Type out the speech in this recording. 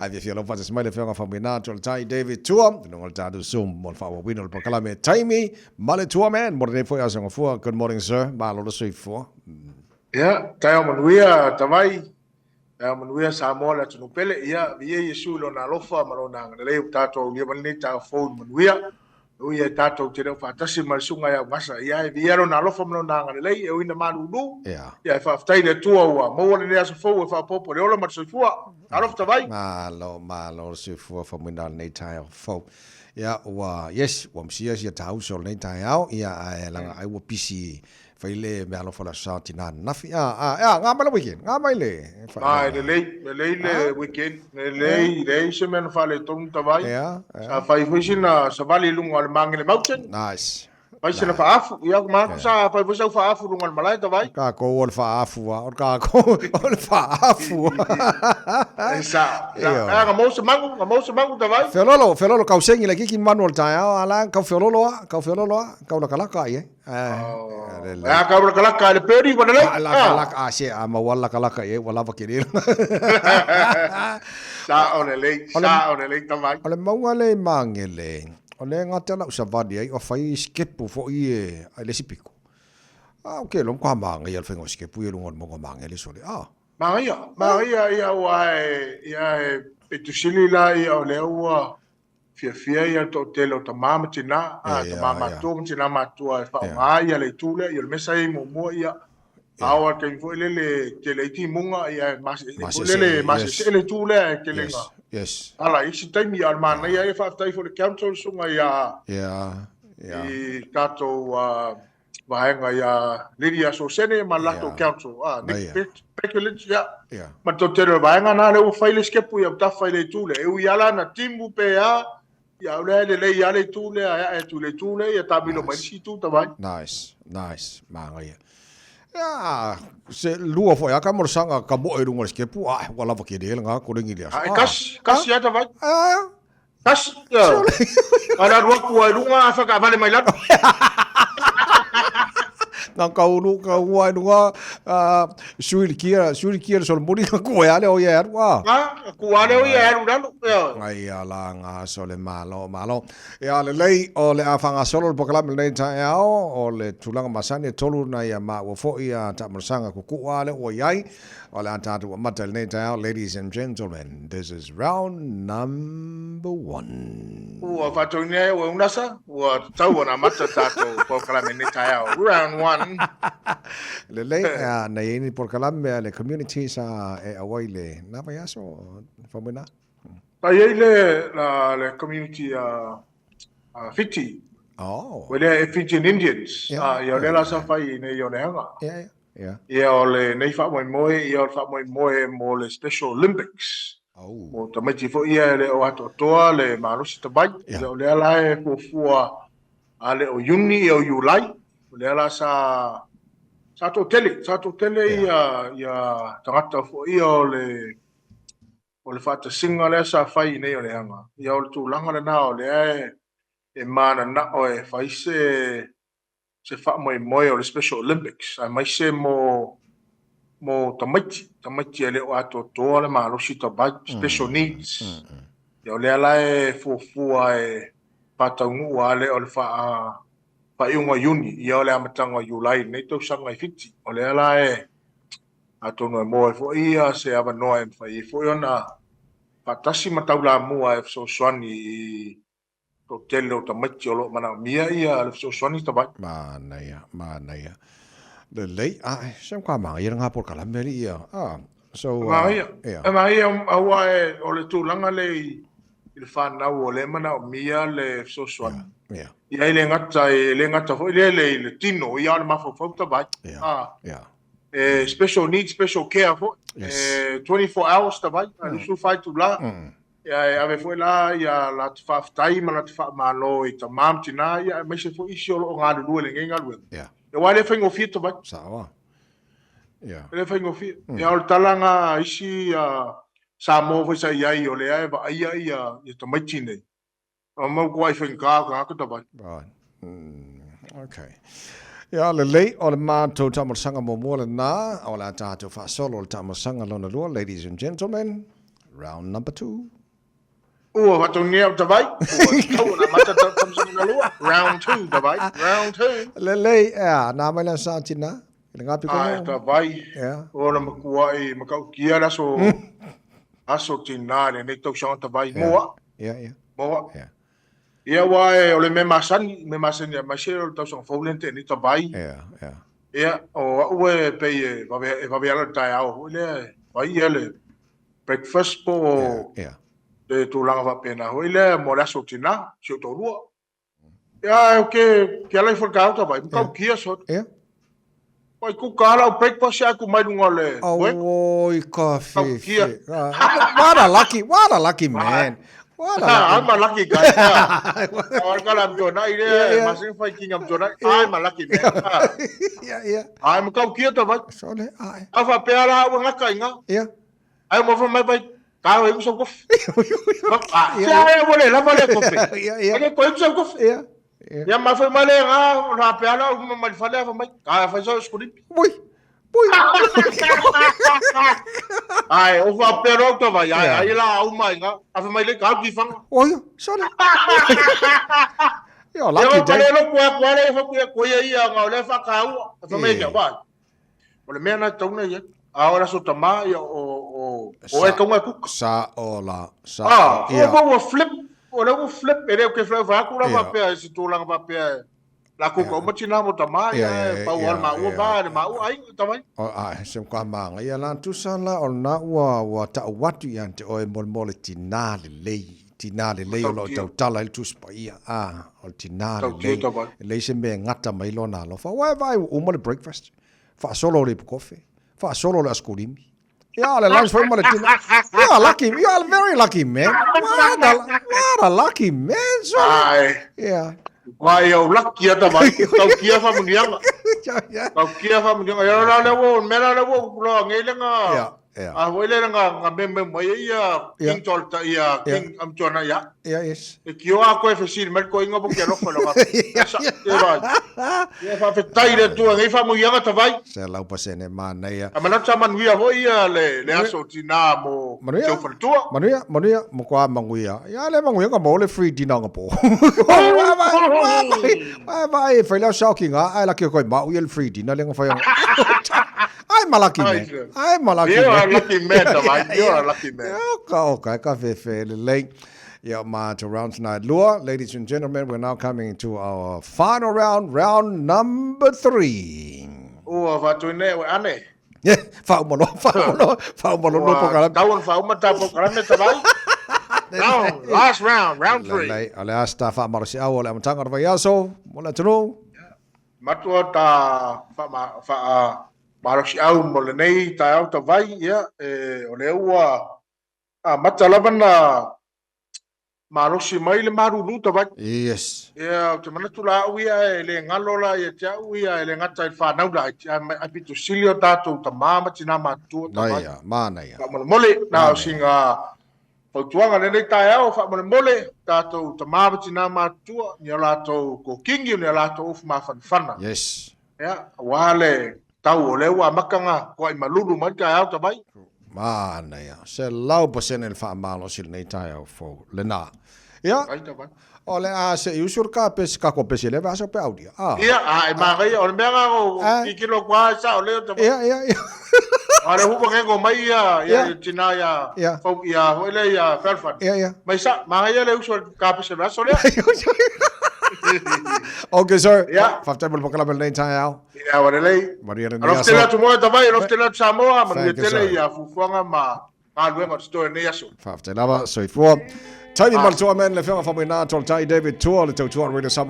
Ae fiafia lava faatasi mai le Afioga Faumuina Tualatai David Tua i luga o le tatou Zoom mo le faaauauina o le polokalame Taimi ma le Tua Man mo lenei foi aso gafua. Good morning, sir. Malo le soifua. Ia, taeao manuia Tavai, taeao manuia Samoa le atunuu pele. Ia, viia Iesu i lona alofa ma lona agalelei ua tatou aulia mai lenei taeao fou i le manuia. E ui e tatou te le o faatasi ma le Susuga ia Ugasa, ia e viia lona alofa ma lona agalelei e ui ina malulu. Ia e faafetai i le Atua ua maua lenei aso fou e faaopoopo i le ola ma le soifua. Talofa Tavai! Malo, malo le soifua famuina o lenei taeao fou. Ia ua, yes, ua misia sia tauso o lenei taeao, ia ae laga ai ua pisi Fai le mea alofa le aso tina ananafi. A, a, a, ngā mai le weekend, ngā mai le Ma, e lelei, lelei le weekend, lelei, leai se mea na faaletonu Tavai. Sa fai foi sina savali i luga o le Magele Mountain. Nice. Fai sina faaafu. Ia, manatu sa fai foi sau faaafu i luga o le malae Tavai. Kākou o le faaafu a, o le kākou o le faaafu a. E sao, sao. A, na maua se manu, na maua se manu Tavai. Feololo, feololo, kau sengi le kiki manu o le taeao, a la, kau feololo a, kau feololo a, kau lakalaka i ai. A kau lakalaka i le birdie ua lelei. A lakalaka, a se, a maua lakalaka i ai, ua lava kele. Sao lelei, sao lelei Tavai. O le mauga lea i Magele, o lea e gata lau savali ai, o fai sikepu foi e ai le isi piko. A o ke iloa matua manaia le faiga o sikepu ia i luga o le mauga o Magele sole. A. Manaia, manaia ia aua e, ia e pito sili la ia o lea ua fiafia ia le toatele o tama ma tina, a tama matua ma tina matua e faaaoga ia le itu lea, ia o le mea sa i ai muamua ia a oo lava i le taimi foi lele e tele ai timuga ia e foi lele e masese le itu lea e tele ina ala i isi taimi, a o le manaia ia faafetai foi i le council susuga ia i tatou vaega ia Lydia Sosene ma le latou council, Nick Pekulich, ia, ma le toatele o le vaega na lea ua fai le sikepu ia tafa i le itu lea, e ui lava la na timu pe a, ia o lea e lelei lava le itu lea e ae atu i le itu lea, ia taamilo mai le isi itu Tavai. Nice, nice, manaia. Ia, se lua foi lava kamolosaga ka moe i luga o le sikepu, ae ua lava tele lena koleni i le aso. Ae kasi, kasi lava Tavai. Kasi, ia. Alu alu atu ai luga ae whakaavale mai lalo. Nga kaulu ka ua ai luga sui le kia, sui le kia le solomuli nga ku e ale o ia e alu a. Nga, ku ale o ia e alu lalo. Ia. Ngai ia la nga aso le malo, malo. Ia lelei o le a whangasolo le pokalame lenei taeao o le tulaga masani e tolu na ia maua foi a taamolosaga kukua ale ua iai. O le a tatou amata i lenei taeao, ladies and gentlemen, this is round number one. Ua faatauina e ua unasa, ua tatau ona amata tatou polokalame i lenei taeao. Round one. Lelei, a, na i ai ni polokalame a le community sa e auai le na vaiaso, Faumuina? Sa i ai le, la, le community a, a Fiti. Oh. Ua lea e Fijian Indians. Yeah, ah, ia o lea la sa fai i nei o le hanga. Yeah, yeah. Yeah. Ia o lenei faamoemoe, ia o le faamoemoe mo le Special Olympics. Oh. Mo tamaiti foi ia e le o atoatoa le malosi tamai. Yeah. Ia o lea la e fuafua a le o Iuni ia o Iulai. O lea la sa sa toatele, sa toatele Yeah. ia ia tagata foi ia o le o le faatasiga lea sa fai i nei o le aga. Ia o le tulaga lena o lea e e mananao e fai se se faamoemoe o le Special Olympics aemaise mo mo tamaiti, tamaiti e le o atoatoa le malosi tamai, special needs. Ia o lea la e fuafua e faataunuu a le o le faa faaiuga o Iuni, ia o le amataga o Iulai i lenei tausaga i Fiti. O lea la e atonu e maua ai foi ia se avanoa e mafai ai foi ona faatasi ma taulamua e fesoasoani i toatele o tamaiti o lo o manaomia ia le fesoasoani Tavai. Manaia, manaia. Lelei, ae, se ka manaia le ngā polokalame ali ia. Ah, so, uh, manaia, yeah. Manaia, aua e, o le tulaga le i, i le whanau o le manaomia le fesoasoani. Yeah, yeah. Ia i le gata, e le gata foi le le i le tino, ia o le mafaufau Tavai. Yeah, ah. yeah. E, special needs, special care foi. Yes. E, 24 hours Tavai, mm. 24 itula. Ia e ave foi la ia latou faafetai ma latou faamalo i tama ma tina ia aemaise foi isi o lo o galulue i lenei galuega. Ia. Aua e le faigofie Tavai. Sao a. Ia. E le faigofie. Ia o le tala na a isi Samoa foi sa i ai o lea e vaaia ia ia tamaiti nei. Ua mautuai faigata o tagata Tavai. Right. Okay. Ia, lelei, o le matou taamolosaga muamua lena, o le a tatou faasolo le taamolosaga lona lua, ladies and gentlemen. Round number 2. Ua faatogia au tavai, ua tatau ona amata le tausaga lona lua. Round 2 tavai, round 2. Lelei, ea, na mai lana sa tina, i le ngapi kono. Ae tavai, ona matuai matautia le aso, aso tina i lenei tausaga tavai, moa. Ia, ia. Moa. Ia. Ia, aua e, o le mea masani, mea masani aemaise o le tausaga fou lea na tea nei tavai. Ia, ia. Ia, o au e pei e vave, e vave ala i le taeao foi lea, e fai ia le breakfast po o Ia, ia. le tulaga faapena foi lea mo le aso tina, si ou toalua. Ia, e ke, ke ala ifo i le taeao tavai, matautia sot. Ia. Oi kuka ala o breakfast ia ku mai lunga o le moe. Oi ka fefe. What a lucky, what a lucky man. What a lucky. I'm a lucky guy. Oi ka lam tona i le masin fai king am tona. I'm a lucky man. Yeah, yeah. I'm kau kia ta vai. Sole ai. A fa pe ala ua ngaka inga. Yeah. Ai mo fa mai vai. Ka o iku kofi. Yeah. Ia wale la wale kofi. Yeah, yeah. Ke ko iku kofi. Yeah. Ia ma fai mai le ga la pe ala o ma fale fa mai. Ka fai so skuri. Ui. Ui. Ai o fa pe ro to vai ai ai la au mai ga. A fa mai le ka ki fanga. Oi, sorry. Yo, lucky day. Ia le ko ko le fa ko ko ia ia ga le fa ka u. Fa mai ke ba. O le mea na tauna ia. A ora so tama ia o o o e kaunga kuka. Sa o la sa. Ah, o ua flip, o le ua flip e le ke flip fa ku la fa pea se tulaga fa pea. La kuka o matina mo tama ia pau al ma ua ba le ma ua ai tama. O a se ka manga ia la tusa la o na ua ua ta watu ia te oe mo mo le tina le lei tina le lei o lo tau tala i tusi paia a o tina le lei lei se me ngata mai lona alofa wa vai o mo le breakfast faasolo le kofe, faasolo le askolimi. Ia, le lunch foi ma le tina. You are lucky, you are very lucky man. What a, what a lucky man, so. Ai. Yeah. Vai au lucky ata vai. Tau kia fa munianga. Tau kia fa munianga. Ia la le wo, me la le wo lo ngai le nga. Yeah. Yeah. A hoi le nga nga me me mai ia King Tolta ia King am tona ia. Ia, yes. E ki o a koe fesili mai ko inga po ke alofa lo ka. Sa te vai. Ia faafetai i le Atua nei faamanuiaga tavai. 100% manaia. A manatu sa manuia foi ia le, le aso tinā mo Manuia. te faletua. Manuia, manuia, mo koa manguia. Ia le manguia ka mo le free dinner nga po. Vai vai, fai leo sao ki ngā, ai la ki koe mau ia le free dinner le nga fai Ai malaki man. Ai malaki man. You are lucky man, tavai. You are lucky man. Ka oka, ka fefe le lei. Yeah, ma to round tonight. Lua, ladies and gentlemen, we're now coming to our final round, round number 3. Ua faatoina e ane. Yeah, whaumalo, whaumalo, whaumalo no pokalame. Tau ona whauma tā pokalame tavai. Round, last round, round 3. Lelei, o le asta whaamalosi au o le amatanga o le vaiaso, mo le atunuu. Matua ta wha, wha, malosi au mo lenei taeao tavai, ia, e, o le ua amata lava na malosi mai le malulu tavai. Yes. Ia, ou te manatu la au ia e le galo la ia te au ia e le gata i le whanau la, ai pito sili o tātou tamā ma tinā mātua tavai. Naia, mānaia. Faamolemole, na o singa fautuaga lenei taeao, faamolemole, tātou tamā ma tinā mātua, ni o latou kokingi, ni o latou ufu mafanafana. Yes. Ia, aua le tau o lea ua amata nga koai malulu mai le taeao tavai. Manaia, 100% le faamalosi lenei taeao fou lena. Ia, o le a se i usu le ka pesi ka ko pesi le vasa pe audia. Ah. Ia, a e manaia, o le mea nga o kikilo kua sa o leo tavai. Ia, ia, ia. A le hupa ngego mai ia, ia tina ia, fau, ia, hoi le ia Felfan. Ia, ia. Mai sa, manaia le usu ka pesi le vasa o lea. Okay, sir. Ia. Faafetai mo le polokalame lenei taeao. Ia, ua lelei. Manuia lenei Alofa aso. tele atu moe tavai, alofa tele atu Samoa, manuia Thank you, tele sir. ia fuafuaga ma galuega o totoe lenei aso. Faafetai lava, soifua. Taimi ma le toa men le afioga Faumuina Toltai David Tua le tautua Radio Samoa.